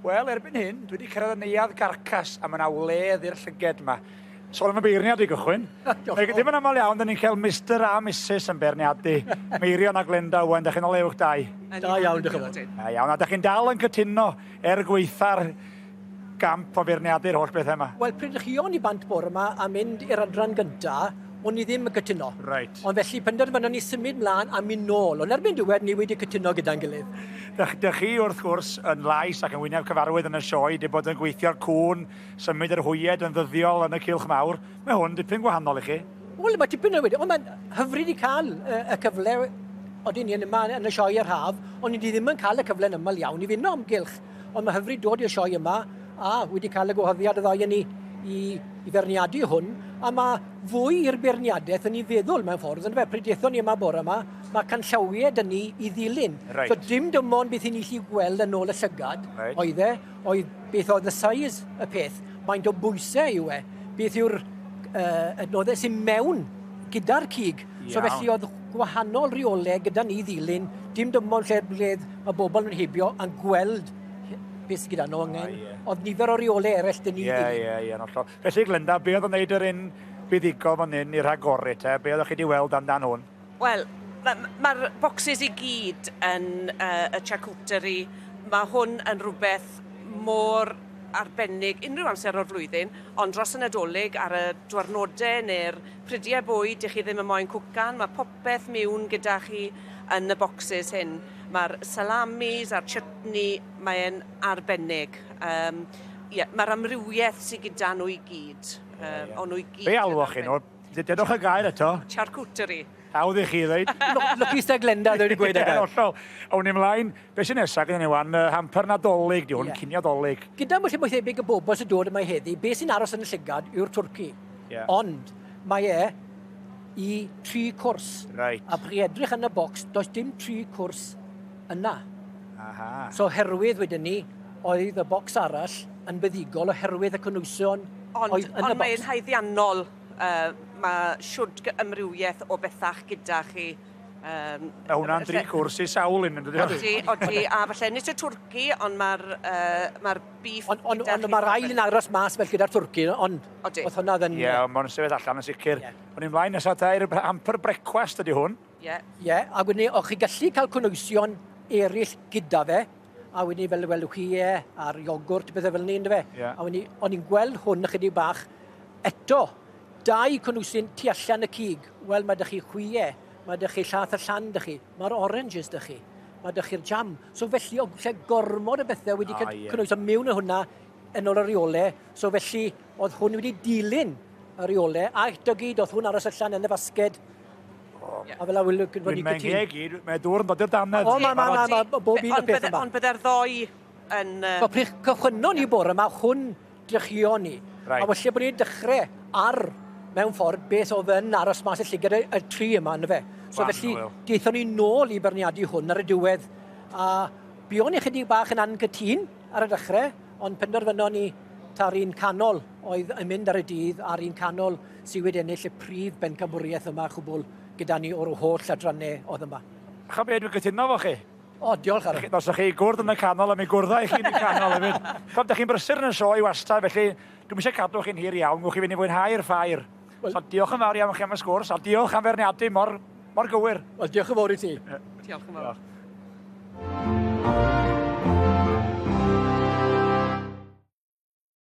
Wel, erbyn hyn, dwi wedi cyrraedd y neuadd garcas a mae yna wledd i'r llyged yma. Sôn am y beirniad i gychwyn. Diolch. Ddim yn aml iawn, da ni'n cael Mister a Misus yn beirniadu. Meirion a Glenda Owen, da chi'n olewch dau? Da iawn, diolch yn fawr. Da iawn, a da chi'n dal yn cytuno er gweitha'r gamp o feirniadu'r holl bethau yma? Wel, pryd ych chi o'n i bant bore yma a mynd i'r adran gynta, o'n i ddim yn cytuno. Reit. Ond felly penderfynon ni symud mlaen a mynd nôl. Ond erbyn diwedd ni wedi cytuno gyda'n gilydd. Dych, dych chi wrth gwrs yn lais ac yn wyneb cyfarwydd yn y sioe, di bod yn gweithio'r cŵn, symud yr hwyed yn ddyddiol yn y cylch mawr. Mae hwn dipyn gwahanol i chi. Wel, mae tipyn yn wedi, ond mae'n hyfryd i cael y, y cyfle oedden ni yn yma yn y sioe yr haf, ond ni ddim yn cael y cyfle yn yml iawn i fynd o amgylch. Ond mae hyfryd dod i'r sioe yma a wedi cael y gwahoddiad y ddau yn ni i, i feirniadu hwn, a mae fwy i'r beirniadaeth yn ei feddwl mewn ffordd, yndyfe? Pryd dethon ni yma bore yma, mae canllawiau dyn ni i ddilyn. Right. So dim dim ond beth i ni allu gweld yn ôl y llygad, right. oedd e, oedd beth oedd y size y peth, maint o bwysau yw e, beth yw'r uh, adnoddau sy'n mewn gyda'r cig. Iawn. So felly oedd gwahanol reolau gyda ni ddilyn, dim dim ond lle ble mae bobl yn heibio yn gweld beth sydd gyda nhw angen. Ah, ie. Oedd nifer o reolau eraill dyn ni Ie, ddilyn. ie, ie, yn hollol. Felly, Glenda, be oedd yn neud yr un buddugol fan hyn i rhagori te? Be oeddech chi wedi weld amdan hwn? Wel, mae'r ma bocsys i gyd yn uh, y charcuterie. Mae hwn yn rhywbeth mor arbennig unrhyw amser o'r flwyddyn, ond dros y Nadolig ar y dwrnodau neu'r prydiau bwyd, dych chi ddim yn moyn cwcan, mae popeth miwn gyda chi yn y bocsys hyn. Mae'r salamis a'r chutney, mae'n arbennig. Um, yeah, mae'r amrywiaeth sydd gyda nhw i gyd. Um, Ie, ie. O'n nhw i gyd. Be alwoch chi nhw? Dedwch y gair eto. Charcuterie. Hawdd i chi ddweud. Lwcus da Glenda, dwi wedi gweud Ie, y gair. hollol. Awn ni ymlaen. Be sy'n nesaf gyda ni wan? Uh, hamper Nadolig, di hwn, Ie. cinio Dolig. Gyda mwy mwy thebyg y bobl sy'n dod yma heddi, be sy'n aros yn y llygad yw'r twrci. Ie. Ond mae e i tri cwrs. Reit. A pryd edrych yn y bocs, does dim tri cwrs yna. Aha. So oherwydd wedyn ni, oedd y bocs arall yn buddugol oherwydd y cynwysion Ond, oedd yn y ond mae'n bocs. haeddiannol. Uh, mae siwd amrywiaeth o bethach gyda chi. Um, Mae hwnna'n dri cwrs i sawl un, yn dydi? Odi, odi, a falle nid y twrci, ond mae'r uh, ma beef Ond on, gyda on, chi mae'r ail yn aros mas fel gyda'r twrci, ond Odi. oedd hwnna yn... Ie, ond mae'n sefyll allan yn sicr. Ie. O'n i'n mlaen nesaf ta i'r hamper brecwast ydy hwn. Ie. Ie, a wedyn ni, o'ch chi gallu cael cynwysion eraill gyda fe, a wedyn ni fel welwch chi e, a'r iogwrt, bethau fel ni, yndyfe? Ie. A wedyn ni, o'n i'n gweld hwn ychydig bach eto, dau cynwysyn tu allan y cig. Wel, mae dych chi chwie, mae dych chi llath y llan dych chi, mae'r oranges dych chi, mae dych chi'r jam. So felly, o lle gormod o bethau wedi Ah, ie. cynnwys mewn yn hwnna yn ôl y reolau. So felly, oedd hwn wedi dilyn y reolau, a eto gyd, oedd hwn aros allan yn y fasged. A fel a wyl, fod Dwi'n ni'n mae'n cytun. geg i, mae dŵr yn dod i'r dannedd. O, ma, ma, ma, ma, bob un Ond y peth bydde- yma. Ond bydde'r ddoi yn... Uh, So, pryd cychwynnon ni bore yma, hwn drychion ni. Reit. A falle bod ni'n dechrau ar, mewn ffordd, beth oedd yn aros mas y llygad y, y tri yma, ynddo fe. So Wan, felly, wel. daethon ni nôl i berniadu hwn ar y diwedd. A buon ni chydig bach yn angytun ar y dechrau, ond penderfynon ni ta'r un canol oedd yn mynd ar y dydd, a'r un canol sydd wedi ennill y prif bencampwriaeth yma chwbl gyda ni o'r holl adrannau oedd yma. Cha be, dwi'n cytuno fo chi. O, diolch ar. Os ydych chi gwrdd yn y canol, a mi gwrdd i chi yn y canol hefyd. Chom, dych chi'n brysur yn y sioe wastad, felly dwi'm eisiau cadw chi'n hir iawn, gwch chi fynd i fwynhau'r ffair. Wel- So diolch yn fawr iawn chi am y sgwrs, a diolch am feirniadu mor, mor gywir. Wel, diolch yn fawr i ti. Diolch yn fawr. Diolch.